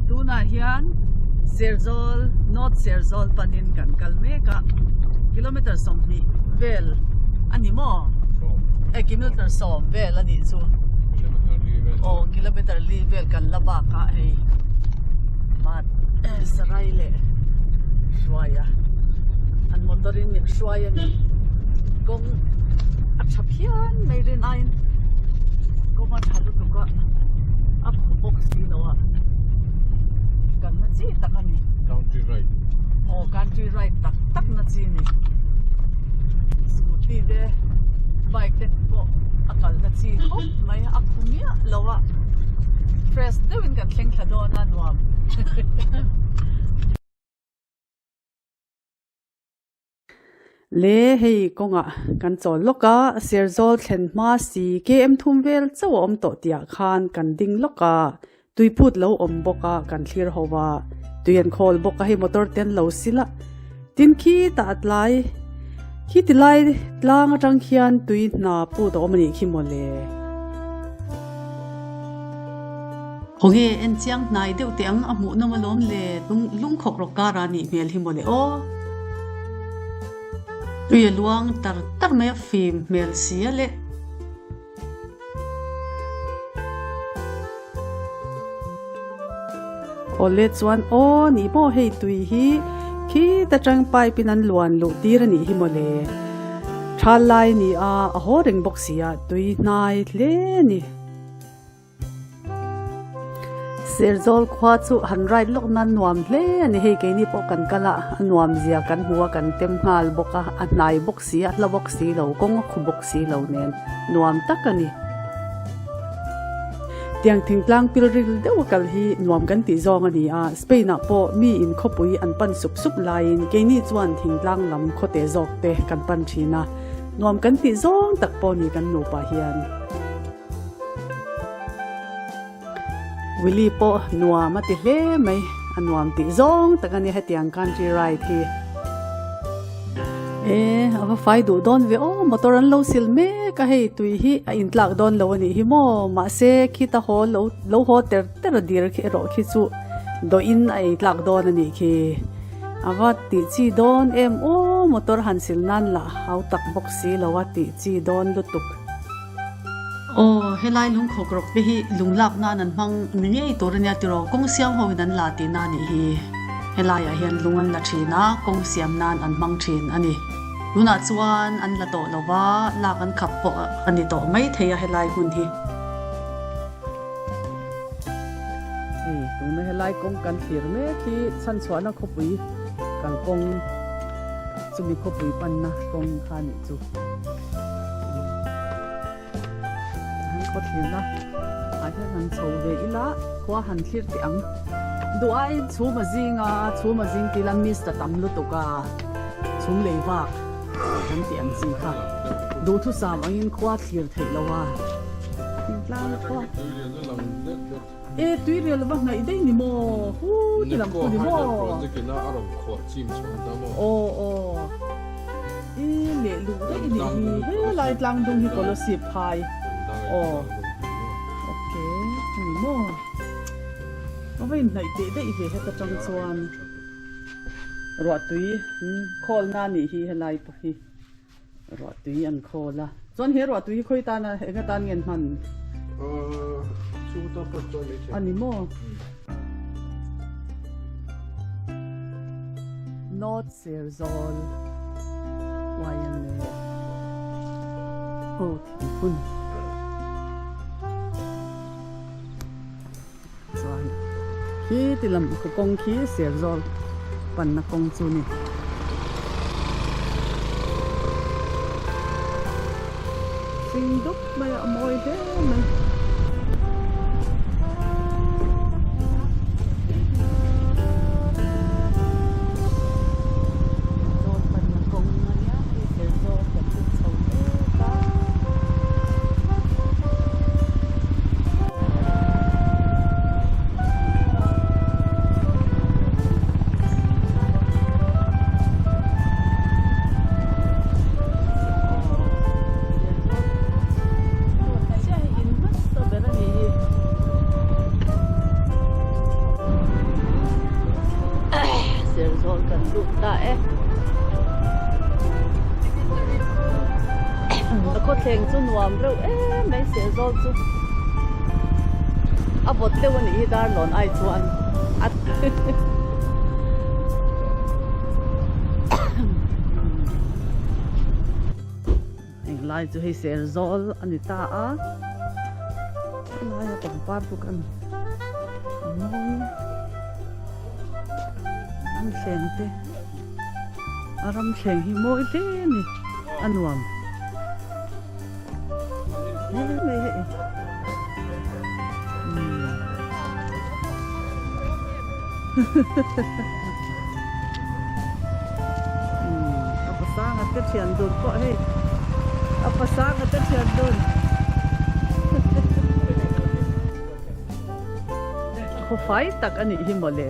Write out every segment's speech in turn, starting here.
Tunah hian Serzawl North Serzawl panin kan kal mek a kilometer 20 vel a ni maw e kilometer 10 vel a nih chu aw kilometer li vel kan la bak a hei mat sarai leh hruaia an motor in min hruai a ni kawng a tha phian mai rin aiin kawng a tha lutuk a a khu bawk si lo a kan na chi tak a ni country ride aw country ride tak tak na chi a ni scooty te bike te pawh a kal na chi khawp mai a khu miah lo a fresh deuhin kan thleng thla dawn a nuam. Le hei kawngah kan chawl lawk a, Serzawl thlen hma si KM thum vel chauh a awm tawh tihah khan kan ding lawk a, tuiphut lo awm bawk a kan thlir ho a, tui an khawl bawk a hei motor te an lo sil a, tin khi tah a tlai khi ti lai tlang atang khian tui hna put a awm a nih khi mawle. Khawnge en chiang hnai deuh teh ang a hmuh nawm alawm le lungkhawk rawk kara nih hmel hi mawle aw. Tui a luang tar tar mai a fim hmel si a le. Awle chuan aw nih maw hei tui hi khita tang pipe in an luan luh tir a nih hi mawle. Thal lai ni a a haw reng bawk si a tui hnai hle a ni. Serzawl khua chu han ride lawk nan nuam hle a ni hei keini pawh kan kal a a nuam zia kan hmu a kan tem nghal bawk a a hnai bawk si a hla bawk si lo kawng a khu bawk si lo nen nuam tak a ni. Tiang thingtlang pil ril deuh a kal hi nuam kan tih zawng a ni a Spain ah pawh mi in khawpui an pan sup sup laiin keini chuan thingtlang lam khawte zawk te kan pan thin a nuam kan tih zawng tak pawh ni kan nupa hian. Willy pawh nuam a ti hle mai, a nuam tih zawng tak a ni hetiang country ride hi. E, a va fai duh dawn ve aw, motor an lo sil mek a hei tui hi a intlak dawn lo a nih hi maw, mahse khita haw lo lo haw ter ter a dir khi erawh khi chu dawhin a eitlak dawn a nih khi. A va tih chi dawn em aw, motor han sil nan lah hau tak bawk si lo a tih chi dawn lutuk. Aw, helai lungkhawk rawk te hi lung lak nan an hmang ni ngei tur ania tiraw, kawng siam ho in an la tihna a nih hi. Helaiah hian lung an la thin a, kawng siam nan an hmang thin a ni. Tunah chuan an la tawh lo va, lak an khap pawh a ni tawh mai thei a helai hmun hi. Hei, tuna helai kawng kan thlir mek hi chhanchhuahna khawpui kalkawng chumi khawpui panna kawng kha a nih chu. Han khaw thlirna ah hian han chho ve ila khua han thlir teh ang duh aiin chhum a zing a chhum a zing tih ila mist a tam lutuk a chhum lei vak kan tih ang chi kha duhthusam angin khua thlir theih lo a thingtlang khua e tui rel va hnaih daih ni maw hu ti lam khu ni maw aw aw. I leh luh daih a nih hi helai tlang dung hi Kolasib phai aw ok a ni maw a va inhnaih teh daih ve heta tang chuan ruahtui khawl na nih hi helai pawh hi ruahtui an khawl a chuan he ruahtui hi khawi tana eng atan nge an hman a ni maw North Serzawl YMA aw thingphun chuan khi ti lam ka kawng khi Serzawl panna kawng chu ni. Hring dup mai a mawi hle mai. A khawthleng chu nuam reuh em mai Serzawl chu a vawt deuh a nih hi Darlawn ai chuan a Englai chu hei Serzawl a ni ta a helaia pangpar bawk a ni a mawi an thleng te. A ram thleng hi mawi hle a ni, a nuam hle mai hei. A pasanga te thian dun pawh hei, a pasanga te thian dun. Khawfai tak a nih hi mawle.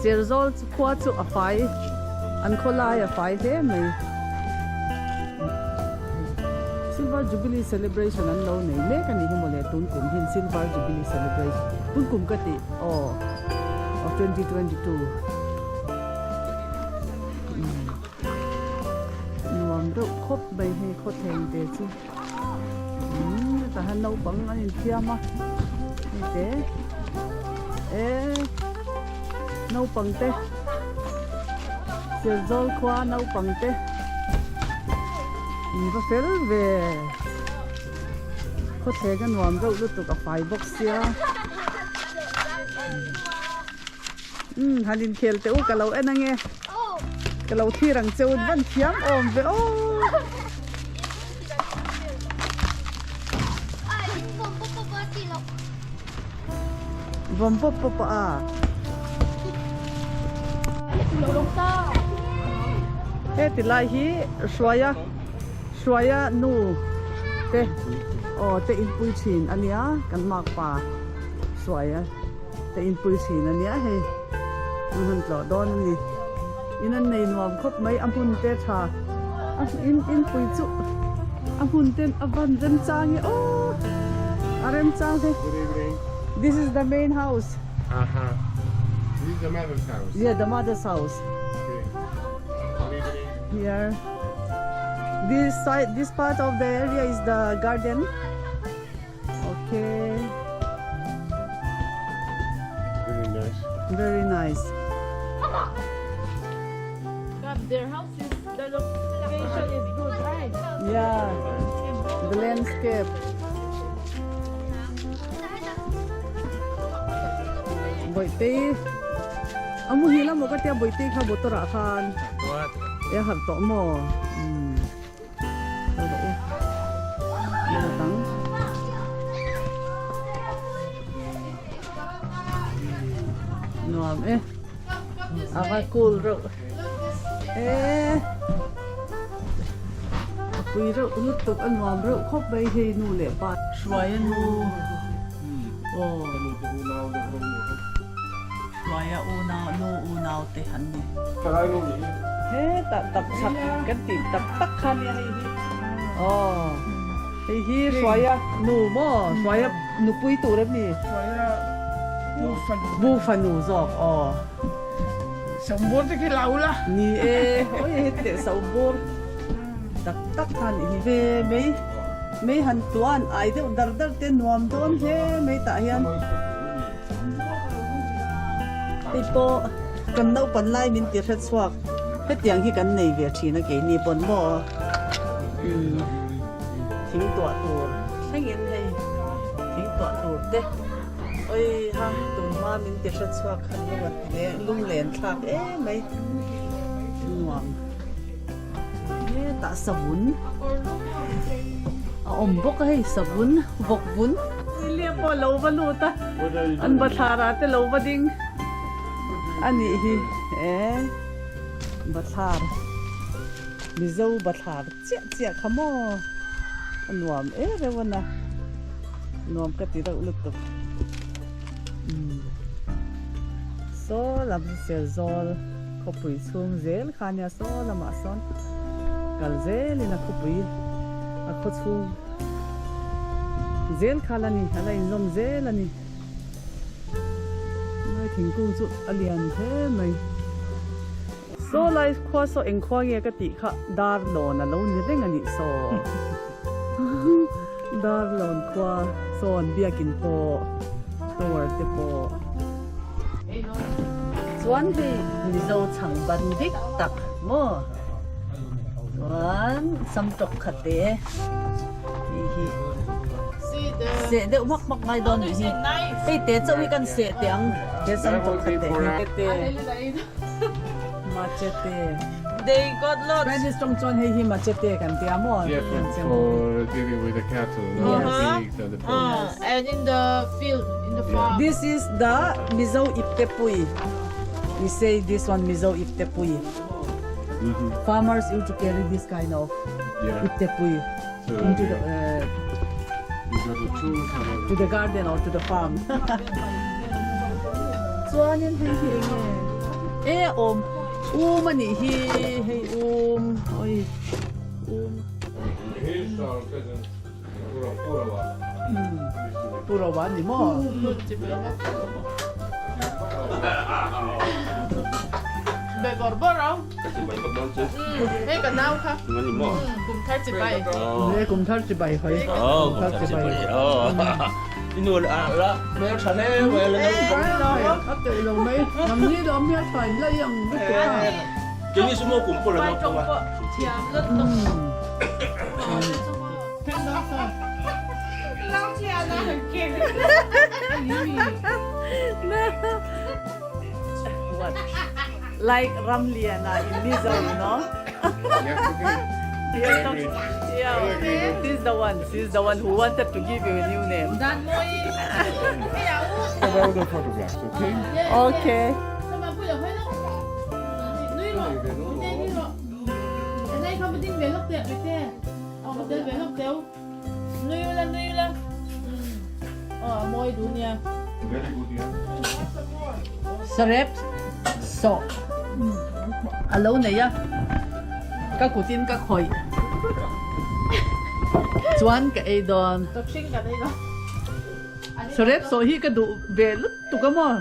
Serzawl khua chu a fai, an khawlai a fai hle mai. Silver Jubilee celebration an lo nei mek a nih hi mawle tun kum hian Silver Jubilee celebration tun kum ka tih aw of 2022 nuam deuh khawp mai hei khawthleng te chu. Umm hetah hian naupang an inthiam a hei te eee naupang te Serzawl khua naupang te in va fel ve khawthleng a nuam reuh lutuk a fai bawk sia umm han inkhel teh u ka lo en ange. Ka lo thlir ang che u van thiam awm ve aw. Vawm pawp pawp a. He ti lai hi hruaia hruaia nu te aw te inpui thin ania kan makpa hruaia. Ka inpui thin a nia hei an han tlawh dawn a ni in an nei nuam khawp mai a hmun te tha a in inpui chu a hmun ten a van remchang e aw a remchang he this is the main house Aha. This is the mother's house. Yeah, the mother's house. Okay. Good evening. Here. This side, this part of the area is the garden. Okay. Very nice. Very nice. Their house is, the location is good, right? Yeah. The landscape. Boite. Amu hi lam ka tia boite kha motor ah khan. E har to mo. Um. Nuam e a va cool reuh e a pui reuh lutuk a nuam reuh khawp mai hei nu leh pa hruaia nu aw hruaia unau nu unau te an ni. Hetah tak chhak kan tih tak tak kha nia hei hi aw hei hi hruaia nu maw hruaia nupui tur em ni hruaia bu fanu bu fanu zawk aw Sawmbur te khi lau la ni e oi heti sawmbur tak tak kha nih hi ve mei mei han tuan ai deuh dar dar te nuam dawn hle mai tah hian. Hei pawh kan naupan lai min ti hre chhuak hetiang hi kan nei ve thin a keini pawn maw umm thing tuah tur thlengin hei thing tuah tur te oi ha tun hma min ti hre chhuak khan lung a lunglen thlak em mai nuam hetah savun a awm bawk a hei savun vawk vun William pawh lo va lut a an bathlar ah te lo va ding a nih hi e bathlar Mizo bathlar chiah chiah kha maw a nuam em reuh a na nuam ka ti reuh lutuk umm saw lam Serzawl khawpui chhung zel kha nia saw lamah sawn kal zelin a khawpui a khaw chhung zel kha la ni a la inzawm zel a ni lai thingkung chu a lian hle mai saw lai khua saw eng khua nge ka tih kha dar lawn a lo ni reng a nih saw. Darlawn khua sawn biakin pawh tower te pawh chuan hei Mizo chhang ban dik tak maw chuan samtawk khat te hei hi seh deuh hmak hmak ngai dawn nih hi hei te chauh hi kan seh teh ang he samtawk khat te hi te machete They got lots. Spanish tawng chuan hei hi machete kan tia maw? Yeah, for, for dealing with the cattle, no? Yes. the pigs and the pork. And in the field, in the farm. This is the Mizo Iptepui. We say this one Mizo Iptepui. Farmers used to carry this kind of Yeah. Iptepui So into the you got the tools and to everything. the garden or to the farm. Chuanin hei hi enge e awm um anih hi hei um oi um Here's our cousin, Pura Purawa. Purawa ni maw? Be bawr bawr ang. Hei ka nau kha. Kum thar chi bai. Ne kum thar chi bai hoi. Kum thar chi bai. A teuh lo mai. Nang ni lo hmel tha in la iang vek tawh a. Pai tawng pawh thiam lat tawh. What? Like Ramliana in Mizo, you know? Yeah, okay. Yeah, I agree. yeah. I agree. She's the one. She's the one who wanted to give you a new name. Dan mawi. About the photographs, okay? Okay. Very good, yeah. Sarep sawh a lo nei a, ka kutin ka khawih chuan ka ei dawn. Sarep sawh hi ka duh ve lutuk a maw?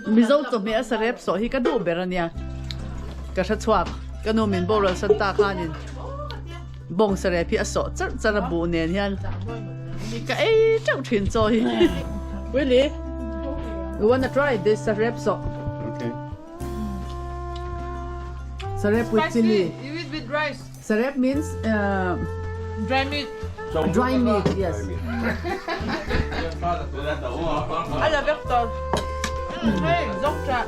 Mizo chawhmeh a sarep sawh hi ka duh ber a nia. Ka hre chhuak, ka nu min boral san ta khanin bawng sarep hi a sawh charh charh a buh nen hian ka ei teuh thin chaw hi. Really? You wanna try this sarep sawh? Okay. Sarep with chili. You eat with rice. Sarep means uh, Dry meat. dry meat, yes. Ala vector. Hey, zongcha.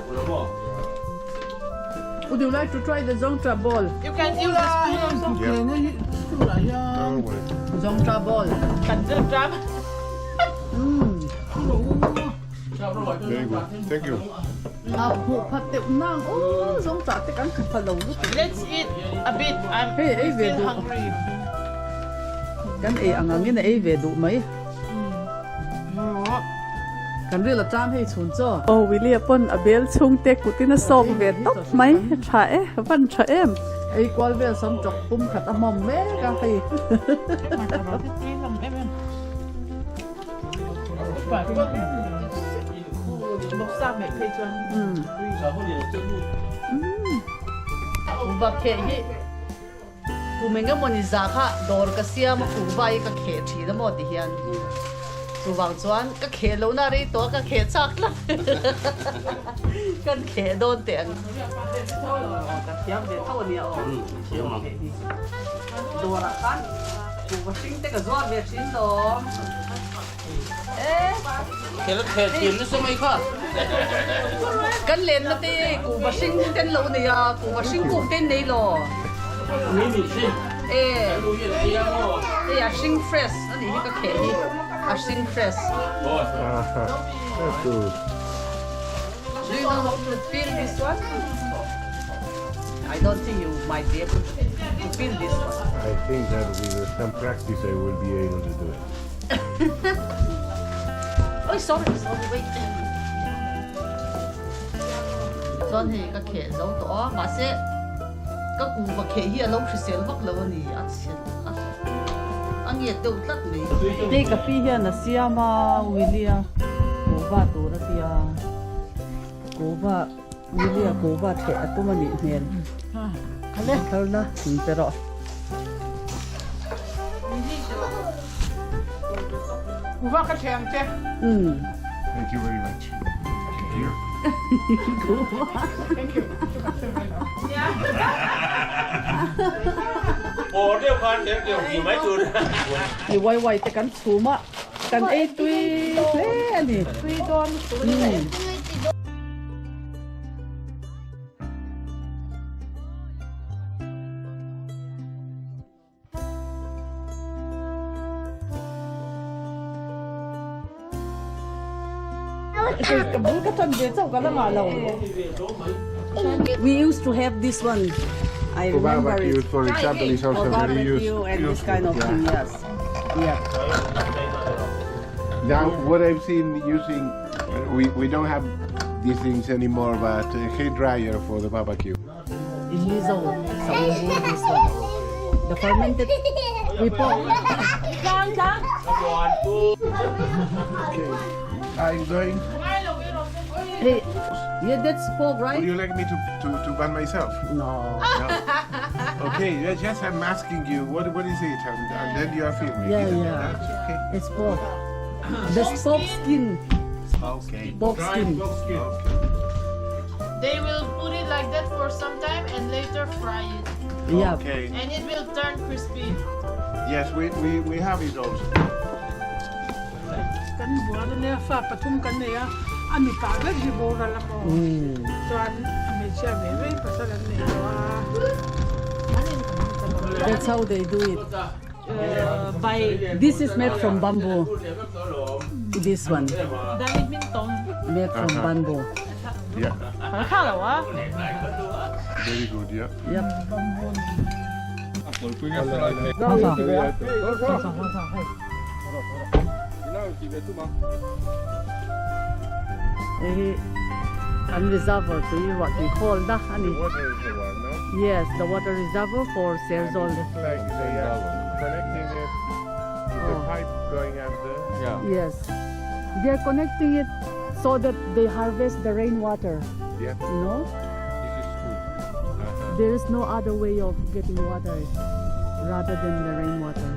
Would you like to try the zongcha ball? You can use the spoon also. Yeah. Don't worry. Zongcha ball. Kan zir tram. Very good. Thank you. A hmuh phat deuh nang aw zongcha te kan khat pha lo lutuk. Let's eat a bit. I'm Hei ei ve still duh. hungry. Kan ei ang angin a ei ve duh mai. Kan ril a ṭam hei chhun chaw. Aw Willie-a pawn a bel chhungte kutin a sawk ve tawp mai. Tha e, van tha em. Ei kual vel sam tawk pum khat a hmawm mek a hei. Kuhva kheh hi kum eng emawni zah kha dawr ka siam a kuhva hi ka kheh thin a maw ti hian chuvang chuan ka kheh lohna rei tawh a ka kheh chak tlat kan kheh dawn teh ang ka thiam ve tho a nia aw dawrah khan kuhva hring te ka zuar ve thin lawm. Kan lenna te kuhva hring ten lo nei a, kuhva hring kuk ten nei lo. E, hei a hring fresh a nih hi ka kheh hi, a hring fresh. That's good. Do you know how to peel this one? I don't think you might be able to peel this one. I think that with some practice I will be able to do it. Oi sorry sorry wait. Chuan hei ka kheh zo tawh a mahse ka kuhva kheh hi a lo hrisel vak lo a ni a chhe a a ngiat deuh tlat mai. Hei ka pi hian a siam a Willie-a kuhva tur a tia kuhva Willie-a kuhva theh a tum a nih hmel. Thar la in pe rawh. Kuva ka thleng che. Thank you very much. Here. Thank you. Hei wai wai te kan chhum a, kan ei tui hle a ni. Tui dawn lutuk. Ka bul ka tan ve chauh ka la ngah lo. We used to have this one. I For remember barbecue, it. for example, is For also very barbecue useful. and this kind of thing, yes. Yeah. Now, what I've seen using, we, we don't have these things anymore, but a hair dryer for the barbecue. In Mizo, sa this one. The fermented we pour. Okay, I'm going. Hey, yeah, that's pork, Would right? you like me to, to, to ban myself? No. No. Okay, yeah, just I'm asking you, what, what is it? And, and then you are filming. Yeah, isn't it? yeah. That's okay. It's pork. The pork skin. Okay. Pork skin. Okay. They will put it like that for some time and later fry it. Yeah. Okay. And it will turn crispy. Yes, we, we, we have it also. Kan buar ania fa pathum kan nei a, a mipa vek hi boral a maw? Chuan a hmeichhia ve ve pasal an nei lo a. That's how they do it. This is made from bamboo. This one. Made from bamboo. Yeah. Very good, yeah. Yep. Hei hi an reservoir tui ruah tui khawl na a ni. Water is the one, no? Yes, the water reservoir for Serzawl. Looks like they are connecting it to the Oh. pipe going up there. Yeah. Yes. They are connecting it so that they harvest the rainwater. Yeah. You know? This is food. There is no other way of getting water rather than the rainwater.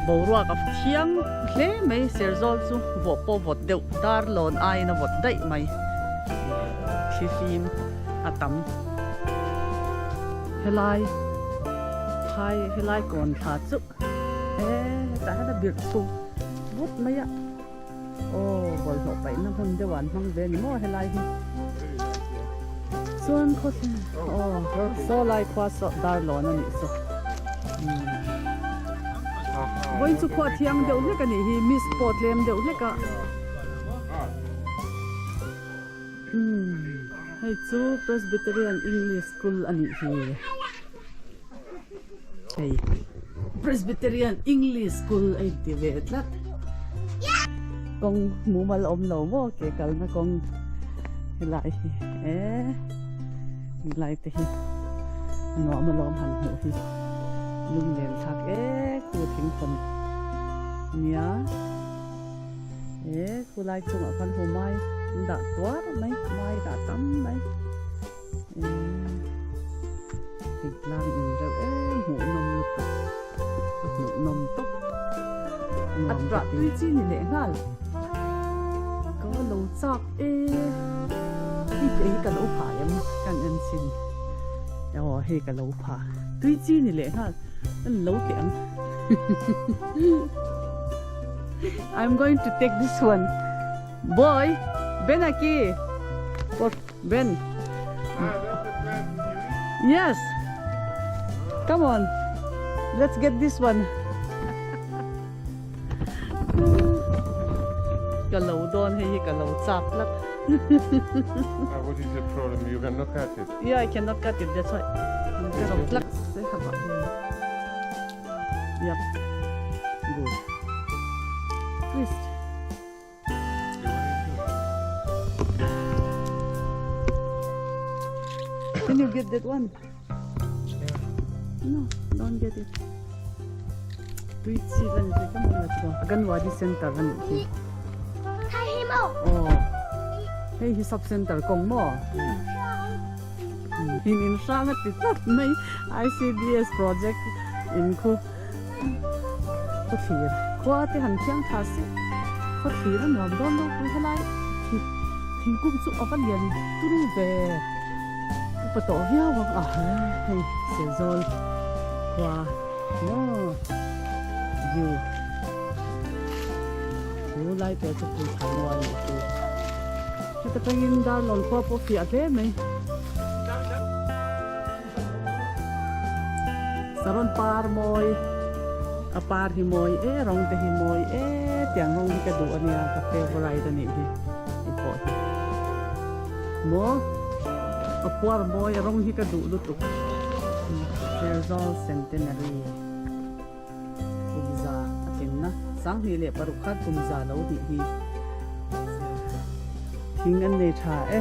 Boruak a thiang hle mai Serzawl chu vawh pawh vawt deuh dar lawn aiin a vawt daih mai. Thlifim a tam. Helai phai helai kawn thla chu e hetah hian a birh chhuk vut mai a. Aw bawlhhlawh paihna hmun deuh ah an hmang ve a ni maw helai hi chuan khawthlen aw saw lai khua saw dar lawn a nih chu umm vawiin chu khua thiang deuh hlek a nih hi mist pawh tlem deuh hlek a umm hei chu Presbyterian English School a nih hi hei Presbyterian English School a inti ve tlat kawng mumal awm lo maw ke kalna kawng helai hi eh helai te hi a nuam alawm han hmuh hi lunglen thlak ek tu thingkhawn nia eh khulai chungah khan hu mai an dah tuar mai mai dah tam mai. Thingtlang in reuh em hmuh nawm lutuk a hmuh nawm tawp a rah tui chi ni leh nghal ka lo chak e i kei ka lo pha em kan en chhin aw hei ka lo pha tui chi ni leh nghal an lo teh ang I'm going to take this one boy Benaki Ben. Yes. Come on. Let's get this one. Ka lo dawn hei hi ka lo chak tlat. Ah, what is the problem? You cannot cut it. Yeah, I cannot cut it. That's why. Ka lo tlat. Yep. Good. Twist. Can you get that one? No, don't get it. Tui chi lan hi come on let's go. Anganwadi center an nih hi. Oh. Hei hi sub center kawng maw? In in hrang a ti tlat mai ICDS project in khu. Ka thlir khua te han thiang tha si. Khaw thlir a nuam dawn lo pui helai thingkung chu a va lian turu ve upa tawh viau ang a hei Serzawl khua maw view chu lai te chu pui thai nual a nih chu heta tangin Darlawn khua pawh fiah hle mai. Saron par mawi a par hi mawi e rawng te hi mawi e tiang rawng hi ka duh ania ka favourite anih hi hei pawh hi maw a puar mawi a rawng hi ka duh lutuk Serzawl Centenary kumza a tlinna sanghnih leh paruk khat kumza lo nih hi thing an nei tha e.